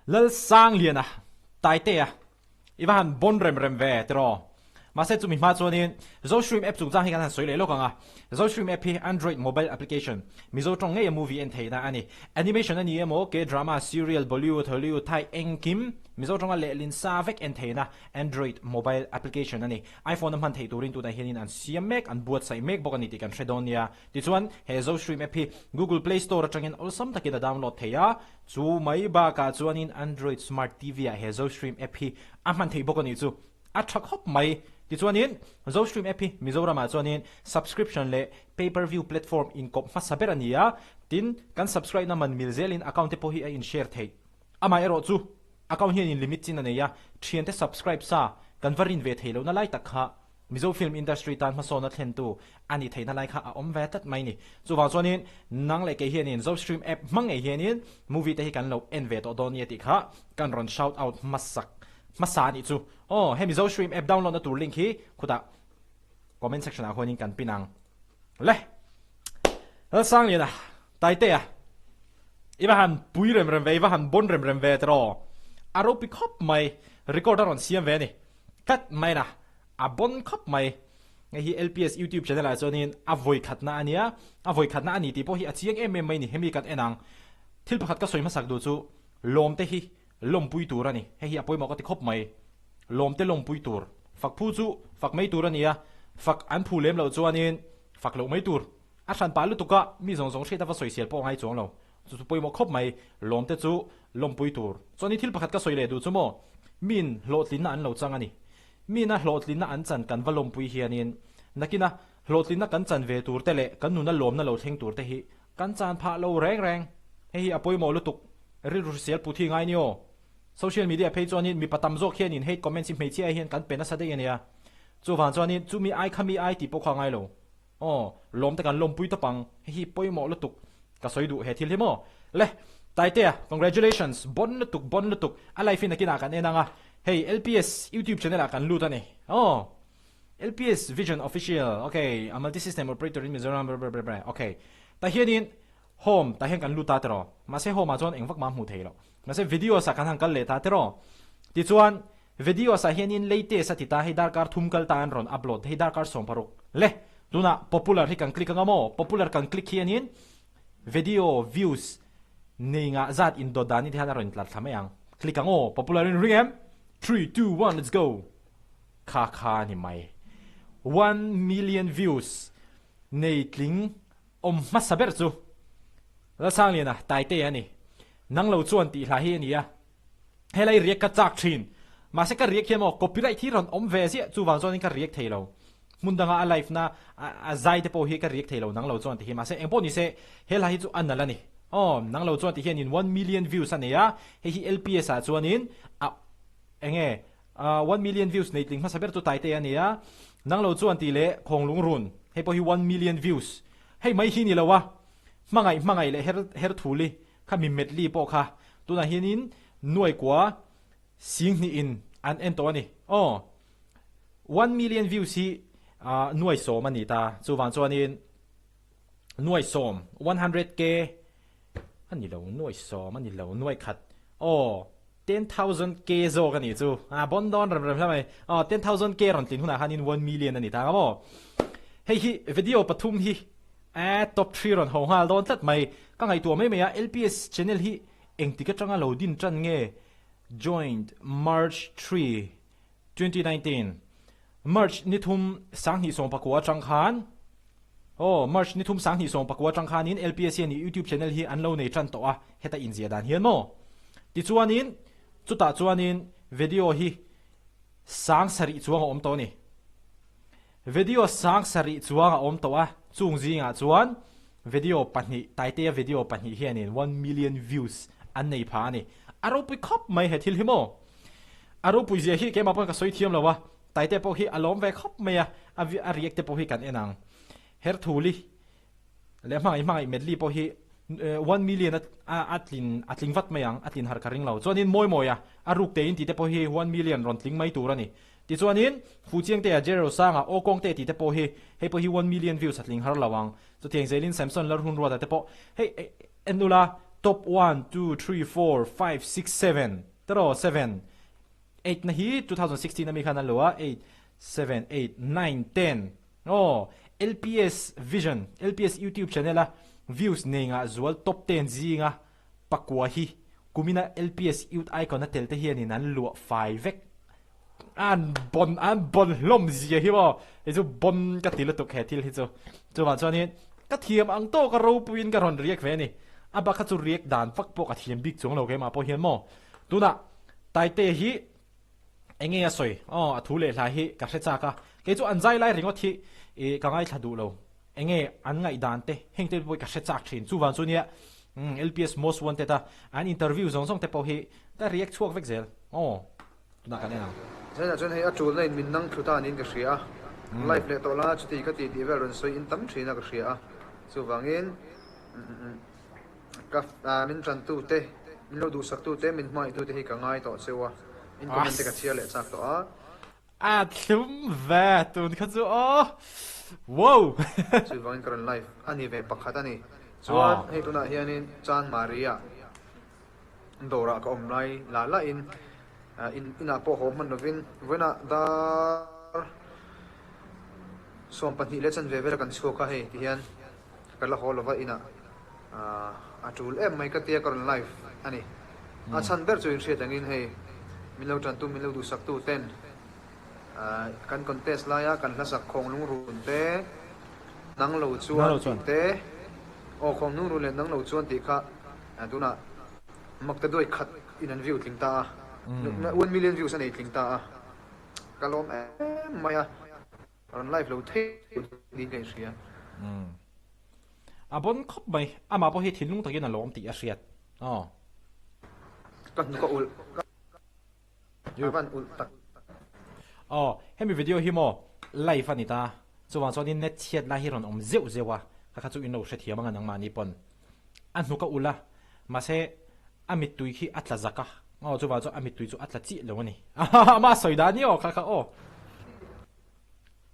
Lalsangliana, Taitea, i va han bon rem rem ve tiraw? Mahse chumi hma chuanin Zostream app chungchang hi kan han sawi leh lawk ang a. Zostream app hi Android mobile application, Mizo tawng ngeia movie en theihna a ni. Animation a ni emaw, K-drama, serial, Bollywood, Hollywood, Thai engkim Mizo tawnga lehlin sa vek en theihna Android mobile application a ni. iPhone a hman theih turin tunah hianin an siam mek, an buatsaih mek bawk a ni tih kan hre dawn nia. Tichuan, he Zostream app hi Google Play Store atangin awlsam takin a download thei a, chu mai bakah chuanin Android Smart TV ah he Zostream app hi a hman theih bawk a nih chu. A tha khawp mai. Tichuanin, Zostream app hi Mizoramah chuanin subscription leh pay per view platform inkawp hmasa ber a ni a, tin, kan subscribe na man mil zelin account te pawh hi a in share theih. Amaherawh chu, account hianin limit chin a nei a, thiante subscribe sa kan va rin ve thei lohna lai tak kha Mizo film industry tan hmasawnna thlentu a nih theihna lai kha a awm ve tlat mai ni. Chuvang chuanin nang leh kei hianin Zostream app hmang ngei hianin movie te hi kan lo en ve tawh dawn nia tih kha kan rawn shout out hmasak hmasa a nih chu. Aw, hemi Zostream app download na tur link hi khutah comment section ah khuanin kan pin ang. Le! Lalsangliana, Taitea, i va han pui rem rem ve, i va han bon rem rem ve tiraw? A ropi khawp mai, record a rawn siam ve a ni. Tlat mai na, a bon khawp mai. Hei hi LPS YouTube channel ah chuanin a vawi khatna a nia, a vawi khatna a ni tih pawh hi a chiang em em mai ni, hemi kan en ang. Thil pakhat ka sawi hmasak duh chu lawmte hi lawmpui tur a ni, hei hi a pawimawh ka ti khawp mai. Lawmte lawmpui tur, fak phu chu fak mai tur a ni a, fak an phu lem loh chuanin fak loh mai tur. A hran pah lutuk a, mi zawng zawng hriat a va sawisel pawh a ngai chuang lo. Chu chu pawimawh khawp mai, lawmte chu lawmpui tur. Chuan thil pakhat ka sawi leh duh chu maw, miin hlawhtlinna an lo chang a ni. Miina hlawhtlinna an chan kan va lawmpui hianin nakina hlawhtlinna kan chan ve tur te leh kan nuna lawmna lo thleng tur te hi kan chan phah lo reng reng. Hei hi a pawimawh lutuk, rilru hrisel put hi ngai ni aw. Social media phei chuanin mipa tam zawk hianin hate comments hi hmeichhia hian kan pe nasa daih a nia. Chuvang chuanin chumi ai khami ai tih pawh kha a ngai lo. Aw, lawm te kan lawmpui tawp ang, hei hi pawimawh lutuk ka sawi duh he thil hi maw? Le, Taitea, congratulations, bon lutuk, bon lutuk, a life in nakinah kan en ang a, hei LPS YouTube channel ah kan lut a ni, aw, LPS Vision Official, ok, a multi system operator in Mizoram, blah blah blah blah, ok, tah hianin home tah hian kan lut ta tiraw, mahse home ah chuan engvak mah hmuh theih loh, mahse videos ah kan han kal leh ta tiraw, tichuan Videos ah hianin latest a ti ta, hei darkar thum kal ta an rawn upload, hei darkar 16 le tunah popular hi kan click anga maw, popular kan click hianin video views nei ngah zat indawt dan hi ti hian a rawn intlar thla mai ang, click ang aw, popular in ring em? Three, two, one, let's go! Kha kha a ni mai, 1 million views nei tling awm hmasa ber chu Lalsangliana Taitea a ni, nang lo chuan tih hla hi a ni a. Helai riak ka chak thin. Mahse ka riak hian maw copyright hi rawn awm ve ziah chuvang chuanin ka riak thei lo. Hmun danga a live na a zai te pawh hi ka riak thei lo nang lo chuan ti hi mahse engpawh ni se he hla hi chu a nalh a ni. Aw nang lo chuan ti hianin 1 million views a nei a, hei hi LPS ah chuanin a enge 1 million views nei tling hmasa ber chu Taite a ni a, nang lo chuan tih leh Khawnglung run hei pawh hi 1 million views hei mai hi ni lo a, hmangaih hmangaih leh her her thuli Kha mi medley pawh kha tunah hianin nuai kua sing hnihin an en tawh a ni. Aw, 1 million views hi nuai sawm a ni ta. Chuvang chuanin nuai sawm, 100K a ni lo, nuai sawm a ni lo, nuai khat. Aw, 10,000K zawk a nih chu. A bon dawn rem rem hle mai. Aw, 10,000K rawn tlin hunah khanin 1 million a ni ta ang a maw? Hei hi video pathum hi Eh, top three rawn ho nghal dawn tlat mai. Ka ngaihtuah mai mai a, LPS channel hi engtik atanga lo din tan nge? Joined March 3, 2019 March ni thum 2019 atang khan Aw, March ni thum 2019 atang khanin LPS hian i YouTube channel hi an lo nei tan tawh a, heta inziah dan hian maw? Tichuanin, chutah chuanin video hi 7000 chuang a awm tawh a ni. Video 7000 chuang a awm tawh a, chung zingah chuan video pahnih, Taitea video pahnih hianin 1 million views an nei pha a ni. A ropui khawp mai he thil hi maw? A ropui zia hi keimah pawn ka sawi thiam lo a, Taitea pawh hi a lawm ve khawp mai a, a react te pawh hi kan en ang. Herthuli leh hmangaih hmangaih medley pawh hi 1 million a tlin a tling vat mai ang, a tlin har ka ring lo. Chuanin mawi mawi a, a ruk tein tih te pawh hi 1 million rawn tling mai tur a ni. Tichuanin, Fuchiangtea, Jero Sanga, Aw Kawngte tih te pawh hi hei pawh hi 1 million views a tling har lo ang. Chutiang zelin Samson Lalhunruata te pawh hei en ula. Top one, two, three, four, five, six, seven tiraw seven, eight na hi 2016 ami khan an lo a eight, seven, eight, nine, ten aw LPS Vision LPS YouTube channel a views nei ngah zual top ten zinga pakua hi kumina LPS Youth Icon a tel te hianin an luah fai vek an bon an bon hlawm zia hi maw hei chu bon ka ti lutuk he thil hi chu chuvang chuanin ka thiam ang tawk a ropuiin ka rawn riak ve a ni a bak kha chu riak dan vak pawh ka thiam bik chuang lo keimah pawh hian maw tunah Taite hi eng nge a sawi aw a thu leh hla hi ka hre chak a kei chu an zai lai ringawt hi ih ka ngaithla duh lo eng nge an ngaihdan te heng te pawh hi ka hre chak thin chuvang chu nia LPS Most Wanted a an interview zawng zawng te pawh hi ka react chhuak vek zel aw. Tunah kan en ang. Zainah chuan hei a tulna in min nang thlu ta niin ka hria a, live leh tawh la chuti ka ti tih vel rawn sawi in tam thin a ka hria a, chuvangin ka min tantu te, min lo duhsak tu te, min hmangaih tu te hi ka ngai tawh cheu a, in comment te ka chhiar leh chak tawh a. A thlum ve tun kha chu aw. Wow! Chuvangin ka rawn live a ni ve pakhat a ni. Chuan hei tunah hianin Chanmari ah. Dawrah ka awm lai lah lah in inah pawh haw hman lovin vawiinah dar 12 leh chanve vela kan chhuak a hei ti hian ka la haw lova inah a tul em mai ka tia ka rawn live a ni. A chhan ber chu inhriat angin hei min lo tantu min lo duhsak tu ten kan contest laia kan hlasak khawng lungrun te nang lo chuan tih te aw khawng lungrun leh nang lo chuan tih kha Tunah makta duai khat in an view tling ta a, 1 million views a nei tling ta a, ka lawm em mai a, rawn live lo thei niin ka inhria. A bon khawp mai, amah pawh hi thinlung takin a lawm tih a hriat. Aw. Ka hnuk a ulh. A van ulh tak. Aw, hemi video hi maw live a ni ta, chuvang chuanin net chhiat lai hi rawn awm zeuh zeuh a, kha kha chu in lo hrethiam ang a nangmahni pawn. A hnuk a ulh a, mahse a mittui khi a tla zak a, aw chuvang chuan a mittui chu a tla chiah lo a ni. Amah sawi dan hi aw kha kha aw.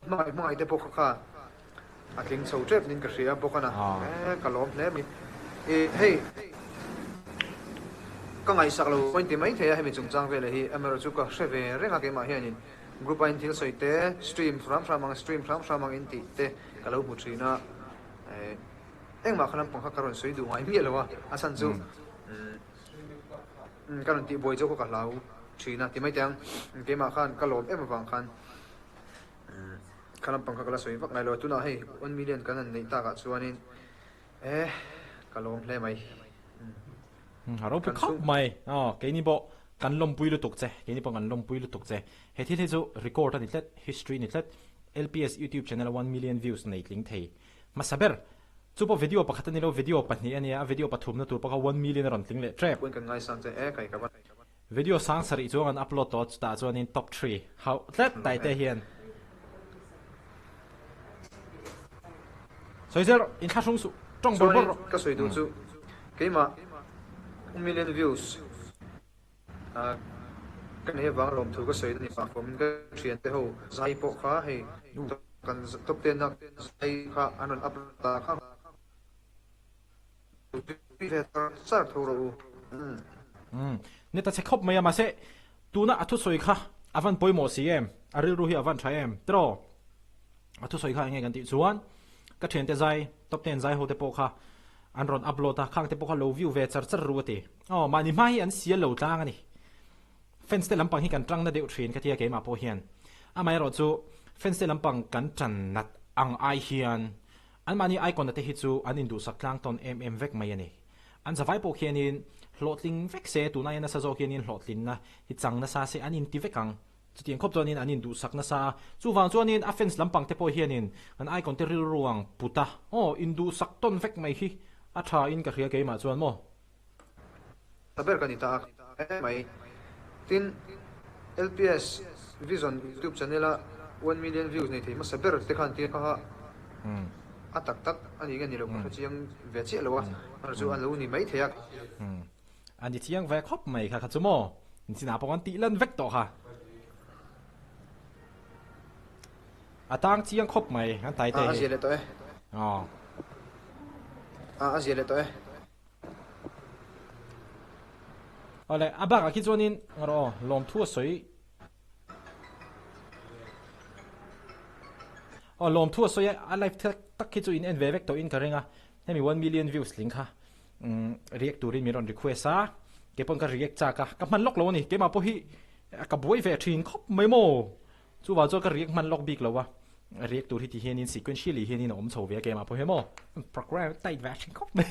Hmangaih hmangaih te pawh kha kha a tling chho tep niin ka hria bawk a na e ka lawm hle mai. I hei ka ngaihsak lo pawh in ti mai thei a hemi chungchang velah hi amaherawh chu ka hre ve reng a keimah hianin group a in thil sawi te stream hram hram ang stream hram hram ang in tih te ka lo hmu thin a e engmah kha lampang kha ka rawn sawi duh ngai miah lo a a chhan chu ka rawn tihbuai zawk kha ka hlau thin a ti mai teh ang keimah khan ka lawm em avang khan Kha lampang kha ka la sawi vak ngai lo a, tunah hei 1 million kan han neih takah chuanin eh ka lawm hle mai. A ropui khawp mai, aw keini pawh kan lawmpui lutuk che, keini pawh kan lawmpui lutuk che. He thil hi chu record a ni tlat, history a ni tlat, LPS YouTube channel a 1 million views nei tling thei hmasa ber. Chu pawh video pakhat a ni lo, video pahnih a nia, a video pathumna tur pawh kha 1 million a rawn tling leh tep. Kan ngaisang che e kai ka va. Video sang sarih chuang an upload tawh a chutah chuanin top three hauh tlat taite hian sawi zel rawh in thlahrung suh tawng bawr bawr rawh. Ka sawi duh chu keimah million views ka nei avang lawmthu ka sawi na ni pah fawmin ka thiante ho zai pawh kha hei kan top ten a zai kha an rawn upload ta kha. Ni ta che khawp mai a, mahse tuna a thusawi kha a van pawimawh si em, a rilru hi a van tha em tiraw? A thusawi kha enge kan tih chuan ka thiante zai top ten zai ho te pawh kha an rawn upload a, khang te pawh kha lo view ve char char ru a ti. Aw mahni hma hi an sial lo tlang a ni. Fans te lampang hi kan tang na deuh thin ka tia keimah pawh hian. Amaherawh chu fans te lampang kan tan nat ang ai hian Anmahni icon-a te hi chu an induhsak tlang tawn em em vek mai a ni. An zavai pawh khianin hlawhtling vek se, tun aia nasa zawk hianin hlawhtlinna hi chang nasa se an inti vek ang. Chutiang khawp chuanin an induhsak nasa a, chuvang chuanin a fans lampang te pawh hianin an icon te rilru ang put a, aw induhsak tawn vek mai hi a tha in ka hria keimah chuan maw. Ta ber ka ni ta a mai. Tin, LPS Vision YouTube channel a 1 million views nei thei hmasa ber te khan tia kha a tak tak a ni nge ni lo ka hre chiang ve chiah lo a, amaherawhchu chu a lo ni mai thei a. A ni chiang ve khawp mai kha kha chu maw? Chinah pawh kan tih lan vek tawh kha. A tang chiang khawp mai kan tai te hi. A zia leh tawh e. Aw. A zia leh tawh e. Awle, a bakah khi chuanin rawh aw, lawmthu a sawi. Aw, lawmthu a sawi a, a live tak tak khi chu in en ve vek tawhin ka ring a, hemi one million views tling kha react turin min rawn request a, kei pawn ka react chak a, ka hman lawk lo a ni, keimah pawh hi ka buai ve thin khawp mai maw? Chuvang chuan ka react hman lawk bik lo a, react tur hi ti hianin sequentially hianin a awm chho ve a keimah pawh hi maw? Program tight ve thin khawp mai.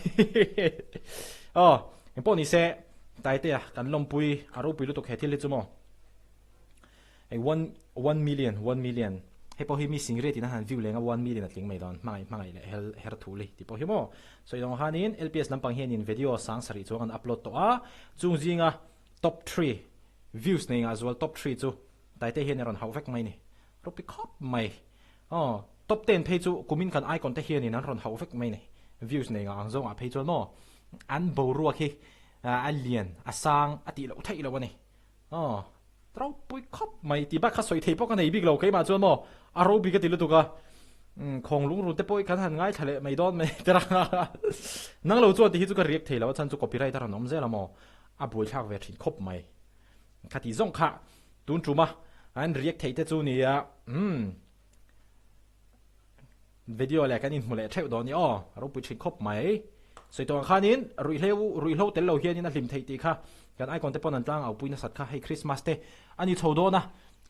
Aw, engpawh ni se, Taitea kan lawmpui a ropui lutuk he thil hi chu maw? Hei one one million one million hei pawh hi mi sing riat in a han view leng a one million a tling mai dawn hmangaih hmangaih leh hel her thu li tih pawh hi maw sawi dawng khanin LPS lampang hianin video sang sarih chuang an upload tawh a chung zinga top three views nei ngah zual top three chu Taite hian a rawn hauh vek mai ni ropui khawp mai aw top ten phei chu kumin kan icon te hianin an rawn hauh vek mai ni views nei ngah ang zawngah phei chuan maw an boruak hi a lian a sang a tih loh theih loh a ni. Aw, ropui khawp mai tih bak kha sawi thei pawh ka nei bik lo keimah chuan maw a ropui ka ti lutuk a, umm khawng lungrun te pawh hi kan han ngaithla leh mai dawn mai te rang a, nang lo chuan ti hi chu ka react thei lo a chhan chu copyright a rawn awm zel a maw a buaithlak ve thin khawp mai kha tih zawng kha tun tum a an react theih te chu nia umm. Video leh kan inhmu leh theuh dawn ni aw, a ropui thin khawp mai. Sawi tawh ang khanin ruihhlo ruihhlo tel lo hianin a hlim theih tih kha kan icon te pawn an tlang aupui nasat kha hei Christmas te a ni chho dawn a,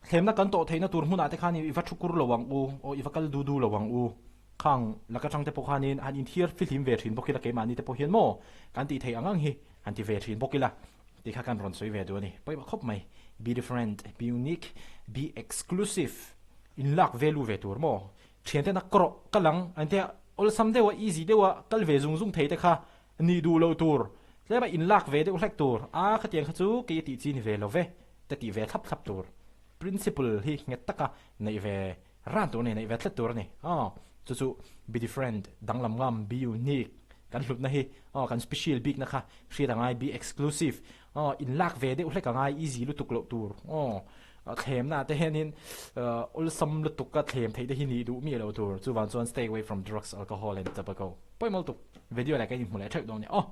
thlemna kan tawh theihna tur hmunah te khan i va thu kur lo ang u aw i va kal du du lo ang u khang laka tang te pawh khanin han inthiar fihlim ve thin bawk ila keimahni te pawh hian maw kan tih theih ang ang hi han ti ve thin bawk ila tih kha kan rawn sawi ve duh a ni. Pawimawh khawp mai, be different, be unique, be exclusive. Inlak value ve tur maw? Thiante na kawrawh kal ang an tia awlsam deuha easy deuha kal ve zung zung thei te kha nih duh loh tur tlema inlak ve deuh hlek tur a khatiang kha chu kei a tih chi ni ve lo ve te tih ve thlap thlap tur principle hi nghet taka neih ve ran tur a ni neih ve tlat tur a ni aw chu chu be different danglam ngam be unique kan hlutna hi aw kan special bikna kha hriat a ngai be exclusive aw inlak ve deuh hlek a ngai easy lutuk loh tur aw Thlemna te hianin awlsam lutuk a thlem theih te hi nih duh miah loh tur. Chuvang chuan stay away from drugs, alcohol and tobacco. Pawimawh lutuk. Video leh ka inhmu leh theuh dawn nia aw.